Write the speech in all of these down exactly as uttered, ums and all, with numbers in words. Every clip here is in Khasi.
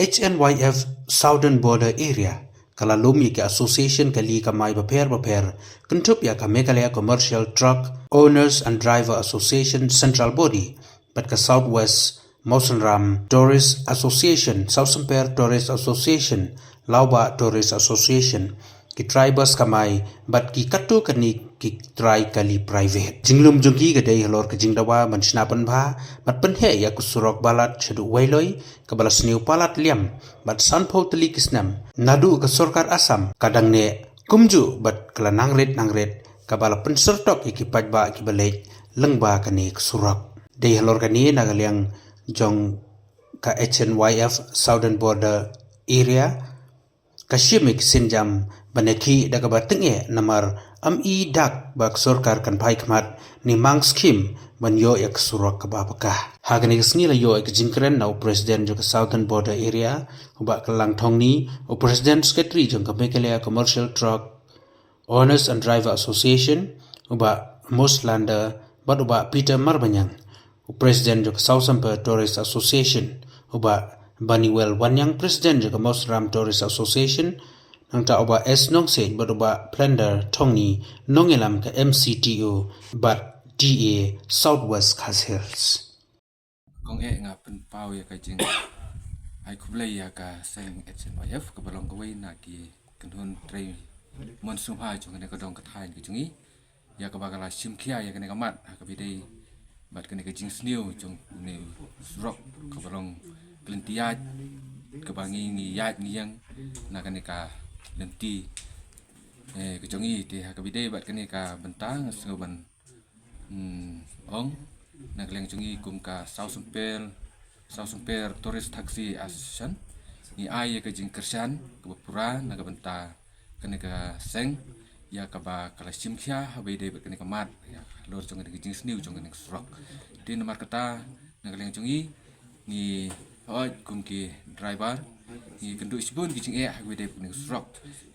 H N Y F Southern Border Area ka la lum ïa ki association kali kamai bapher bapher, kynthup ïa ka Meghalaya Commercial Truck Owners and Driver Association Central Body, bad ka South West Mawsynram Tourist Association, South Symper Tourist Association, Lawbah Tourist Association, ki drivers kamai, bad ki katto katne ki trai kali private. Jinglum jong ki ka dei halor ka jingdawa ban shna pynbha bad pynheh ïa ka surok Balat shaduh Wailoi, kaba la sniew palat liam bad sanphew tylli ki snem naduh ka sorkar Assam ka dang neh, kumjuh bad ka la nang rit nang rit kaba la pynsyrtok ïa ki paidbah kiba leit lyngba kane ka surok. Dei halor kane na ka liang jong ka H N Y F Southern Border Area ka shim ïa ki sienjam ban ïakhih da kaba tyngeh namar ym i dak ba ka sorkar kan phai khmat ne mang skhim ban ïoh ïa ka surok kaba paka. Ha kane ka sngi la ïoh ïa ka jingkren na u President jong ka Southern Border Area, u Bah Kallang Thongni, u President Secretary jong ka Meghalaya Commercial Truck Owners and Driver Association, u Bah Moslander, bad u Bah Peter Marbaniang, u President jong ka South Symper Tourist Association, u Bah Baniwel Wanniang, President jong ka Mawsynram Tourist Association, nangta u Bah S Nongsiej bad u Bah Plender Thongni, nongïalam ka M C T O bad D A South West Khasi Hills. Kong eh nga pynpaw ïa ka jing ai khublei ïa ka seng H N Y F kaba long kawei na ki kynhun trei mon sngewbha jong kane ka dong ka thaiñ ka jong ngi, ïa kaba ka la shim khia ïa kane ka mat ha kaba ïadei bad kane ka jingsniew jong une u surok kaba long ka lynti ïaid kaba ngi ngi ïaid ngi ïeng na kane ka lynti, eh, ka jong ngi. Te ha kaba ïadei bad kane ka bynta nga sngew ban Hmm, ong, na ka liang jong ngi kum ka South Symper, South Symper Tourist Taxi Association, ngi ai ïa ka jingkyrshan kaba pura na ka bynta kane ka seng ïa kaba ka la shim khia ha kaba ïadei bad kane ka mat, ïa halor jong kane ka jingsniew jong kane ka surok. Te namar kata na ka liang jong ngi, ngi hoi kum ki driver, ngi kynduh shibun ki jingeh ha kaba ïadei bad kane ka surok.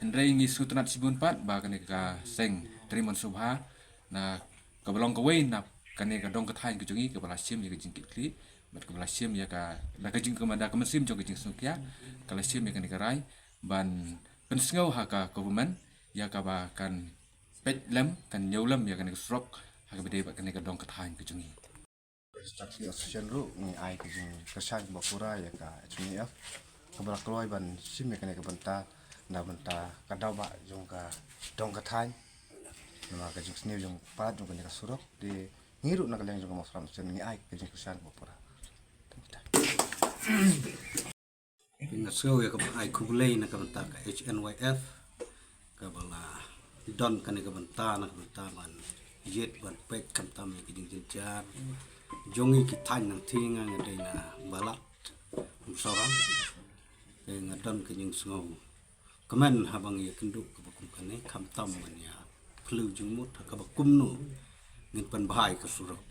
Hynrei ngi sngewtynnat shibun pat ba kane ka seng trei mon sngewbha na kaba long kawei na kane ka dong ka thaiñ ka jong ngi kaba la shim ïa ka jingkitkhlieh bad kaba la shim ïa ka, da ka jing, kaba da ka mynsiem jong ka jingsngewkhia ka la shim ïa kane ka rai ban pynsngew ha ka government ïa kaba kan peit lem, kan ñiew lem ïa kane ka surok ha kaba ïadei bad kane ka dong ka thaiñ ka jong ngi. Taxi Association ruh ngi ai ka jingkyrshan ba pura ïa ka H N Y F kaba la kloi ban shim ïa kane ka bynta na bynta ka daw ba jong ka dong ka thaiñ. Namar ka jingsniew jong pat jong kane ka surok, te ngi ruh na ka liang jong ka Mawsynram Association ngi ai ka jingkyrshan ba pura. Nga sngew ïa ka ban ai khublei na ka bynta ka H N Y F kaba la don kane ka bynta na ka bynta ban ïit ban peit khamtam ïa ka jingjynjar jong ngi ki thaiñ nangthie. Nga dei na Balat, Mawsynram. Te nga don ka jingsngew kmen haba ngi ïakynduh kaba kum kane, khamtam ban ïa phylliew jingmut ha kaba kumno ngin pynbha ïa ka surok.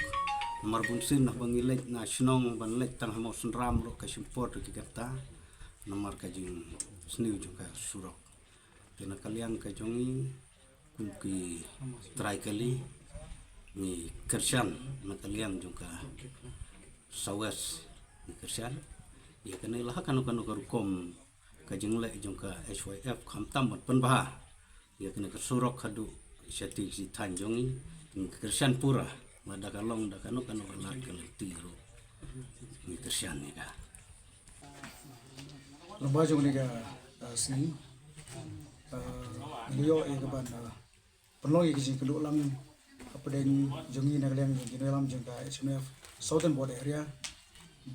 Namar bun sien haba ngi leit na shnong ban leit tang ha Mawsynram ruh ka shim por da ki kynta namar ka jingsniew jong ka surok. Te na ka liang ka jong ngi kum ki trai kali ngi kyrshan na ka liang jong ka South West, ngi kyrshan ïa kane la ha kano kano ka rukom ka jingleh jong ka H Y F khamtam ban pynbha ïa kane ka surok haduh shatei shi thaiñ jong ngi. Ngi kyrshan pura ba da ka long da kano kano ka lad ka lynti ruh ngi kyrshan ïa ka. Lem bad jong kane ka, ah, sngi, ah, ngi ïoh ïa ka ban, ah, pynlong ïa ka jingkynduh lang hapdeng jong ngi na ka liang jong ki nongïalam jong ka H N Y F Southern Border Area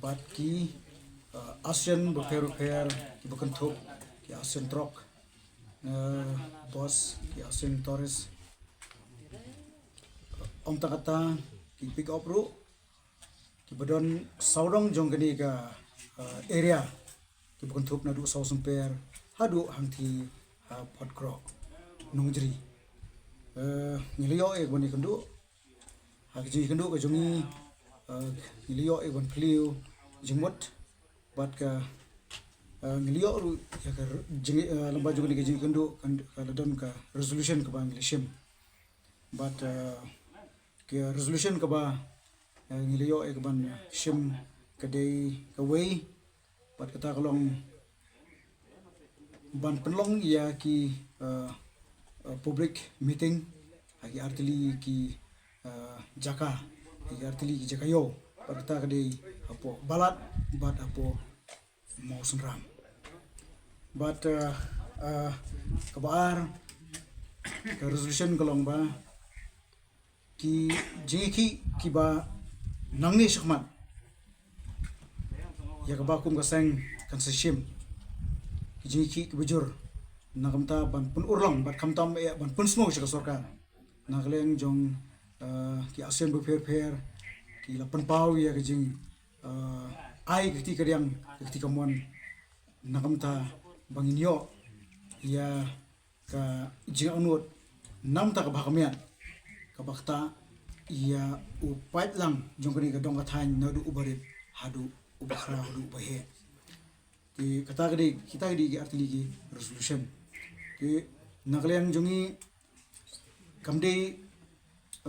bad ki, uh, ASEAN bapher bapher kiba kynthup ki ASEAN truck, uh, bus, ki ASEAN tourist. Ym tang kata, ki pick up ruh kiba don sawdong jong kane ka, uh, area kiba kynthup naduh South Symper haduh hangtei ha Photkroh, Nongjri. Eh, ngi la ïoh ïa ka ban ïakynduh, ha ka jingïakynduh ka jong ngi, eh, ngi la ïoh ïa ka ban phylliew jingmut bad ka, eh, ngi la ïoh ruh ïa ka re-, jing, eh, lem bad jong kane ka jingïakynduh kan, ka la don ka resolution kaba ngi la shim. Bad, eh, ka resolution kaba, eh, ngi la ïoh ïa ka ban shim ka dei kawei, bad kata ka long ban pynlong ïa ki, eh, eh, public meeting ha ki artylli ki, eh, jaka, ha ki artylli ki jaka ïew, bad kata ka dei hapoh Balat bad hapoh Mawsynram. Bad, eh, eh, kaba ar ka resolution ka long ba ki jingïakhih kiba nangne shakhmat ïa kaba kum ka seng kan sa shim, ki jingïakhih kiba jur, na ka bynta ban pynurlong bad khamtam eh ban pynsngew sha ka sorkar. Na ka liang jong, eh, ki action bapher bapher ki la pynpaw ïa ka jing, eh, ai ka kti kadiang, ka kti kamon, na ka bynta ba ngin ïoh ïa ka jingangnud na ka bynta ka bha ka miat kaba ktah ïa u paidlang jong kane ka dong ka thaiñ, naduh u barit haduh u bakhraw haduh u baheh. Te kata ka dei, kita ka dei ki artylli ki resolution. Te na ka liang jong ngi kam dei,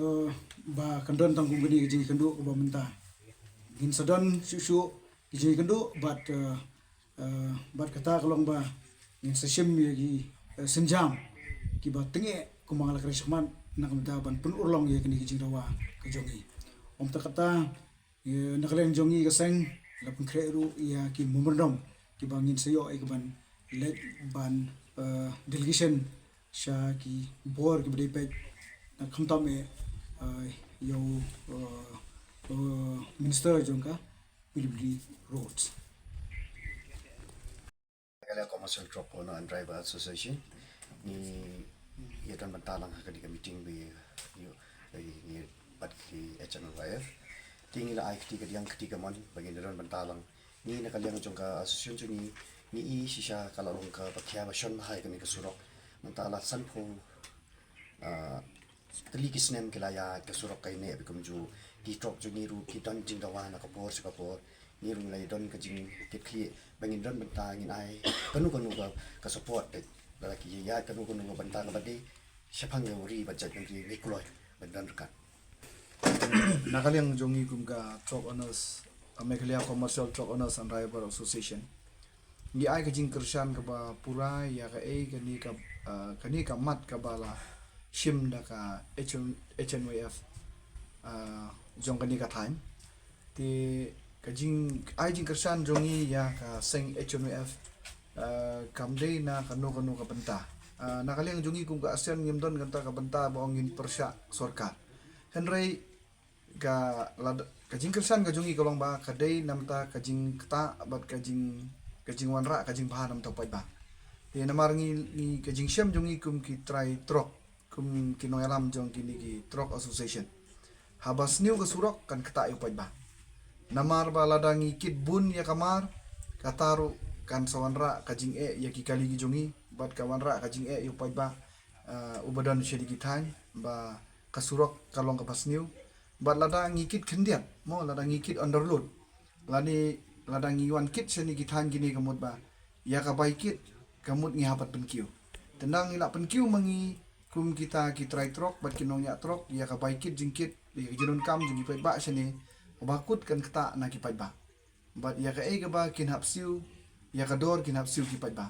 eh, ba kan don tang kum kane ka jingïakynduh kaba mynta. Ngin sa don shuh shuh ki jingïakynduh bad, eh, eh, bad kata ka long ba ngin sa shim ïa ki, eh, sienjam kiba tyngeh kumba nga la kren shakhmat, na ka bynta ban pynurlong ïa kane ka jingdawa ka jong ngi. Ym tang kata, eh, na ka liang jong ngi ka seng la pynkhreh ruh ïa ki memorandum kiba ngin sa ïoh ïa ka ban leit ban, eh, delegation sha ki bor kiba dei peit, na khamtam eh, eh, ïa u, eh, eh, minister jong ka P W D Roads. Meghalaya Commercial Truck Owner and Driver Association, ngi ïa don bynta lang ha kane ka meeting ba ïa ngi bad ki H N Y F. Te ngi la ai kti kadiang kti kamon ba ngin don bynta lang. Ngi na ka liang jong ka association jong ngi, ngi i shisha ka la long kaba khia ba shon bha ïa kane ka surok. Mynta la sanphew, ah, tylli ki snem ki la ïaid ka surok ka ine, bad kumjuh ki truck jong ngi ruh ki don jingdawa na ka por sha ka por. Ngi ruh ngi la ïa don ka jingkitkhlieh ba ngin don bynta, ngin ai kano kano ka, ka support, eh, lada ki ïaid kano kano ka bynta kaba dei shaphang ka ri bad jaitbynriew, ngi kloi ban don ryngkat. Na ka liang jong ngi kum ka Truck Owners, ka Meghalaya Commercial Truck Owners and Driver Association, ngi ai ka jingkyrshan kaba pura ïa kaei kane ka, ah, kane ka mat kaba la shim da ka H N Y F, ah, jong kane ka thaiñ. Te ka jing, ai jingkyrshan jong ngi ïa ka seng H N Y F, ah, kam dei na kano kano ka bynta. Ah, na ka liang jong ngi kum ka ASEAN ngim don kata ka bynta ba ong ngin pyrshah sorkar. Hynrei ka lad-, ka jingkyrshan ka jong ngi ka long ba ka dei namar ka jingktah bad ka jing, ka jingwanrah ka jingbha namar u paidbah. Te namar ngi, ngi ka jingshem jong ngi kum ki trai truck, kum ki nongïalam jong kine ki truck association, haba sniew ka surok kan ktah ïa u paidbah. Namar ba lada ngi kit bun ïa ka mar, kata ruh kan sa wanrah ka jingeh ïa ki kali ki jong ngi bad ka wanrah ka jingeh ïa u paidbah, ah, uba don sha ki thaiñ ba ka surok ka long kaba sniew. Bad lada ngi kit khyndiat, mo, lada ngi kit underload, lane lada ngi wan kit shane ki thaiñ kine, ka mut ba ïa ka bai kit ka mut ngi hap ban pynkiew. Tang ngi lah pynkiew ma ngi kum kita ki trai truck bad ki nongñiah truck ïa ka bai kit jingkit, ïa ka jingdonkam jong ki paidbah shane, kaba kut kan ktah na ki paidbah. Bad ïa kaei kaba kin hap siew, ïa ka dor kin hap siew ki paidbah.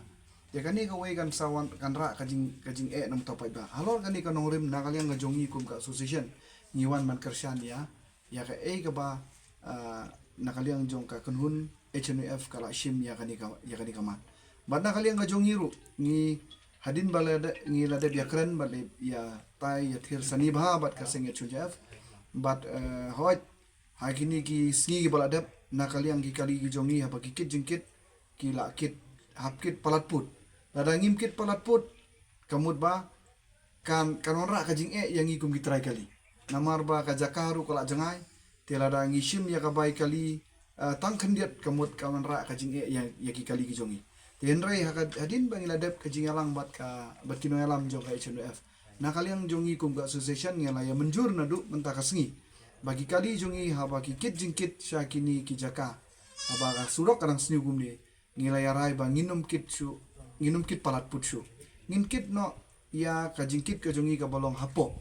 Ïa kane kawei kan sa wan, kan rah ka jing, ka jingeh namar u paidbah. Halor kane ka nongrim, na ka liang ka jong ngi kum ka association, ngi wan ban kyrshan ïa, ïa kaei kaba, ah, na ka liang jong ka kynhun H N Y F ka la shim ïa kane ka, ïa kane ka mat. Bad na ka liang ka jong ngi ruh, ngi hadien ba la de-, ngi la dep ïakren bad la ïatai ïathir sani bha bad ka seng H N Y F. Bad, eh, hooid, ha kine ki sngi kiba la dep, na ka liang ki kali ki jong ngi haba ki kit jingkit, ki la kit, hap kit palat pud. Lada ngim kit palat pud, ka mut ba kan, kan wanrah ka jingeh ïa ngi kum ki trai kali. Namar ba ka jaka ruh ka la jngai, te lada ngi shim ïa ka bai kali, ah, tang khyndiat, ka mut ka wanrah ka jingeh ïa, ïa ki kali ki jong ngi. Te hynrei ha ka, hadien ba ngi la dep ka jingïalang bad ka, bad ki nongïalam jong ka H N Y F, na ka liang jong ngi kum ka association ngi la ïa mynjur naduh mynta ka sngi ba ki kali jong ngi haba ki kit jingkit sha kine ki jaka, haba ka surok ka dang sniew kumne, ngi la ïa rai ba ngin ym kit shuh, ngin ym kit palat pud shuh. Ngin kit noh ïa ka jingkit ka jong ngi kaba long hapoh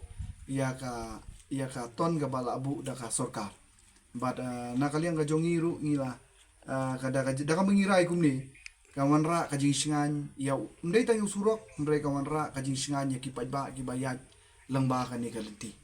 ïa ka, ïa ka ton kaba la buh da ka sorkar. Bad, ah, na ka liang ka jong ngi ruh ngi la, ah, ka da ka, da kaba ngi rai kumne, ka wanrah ka jingshngaiñ ïa u, ym dei tang ïa u surok, hynrei ka wanrah ka jingshngaiñ ïa ki paidbah kiba ïaid lyngba kane ka lynti.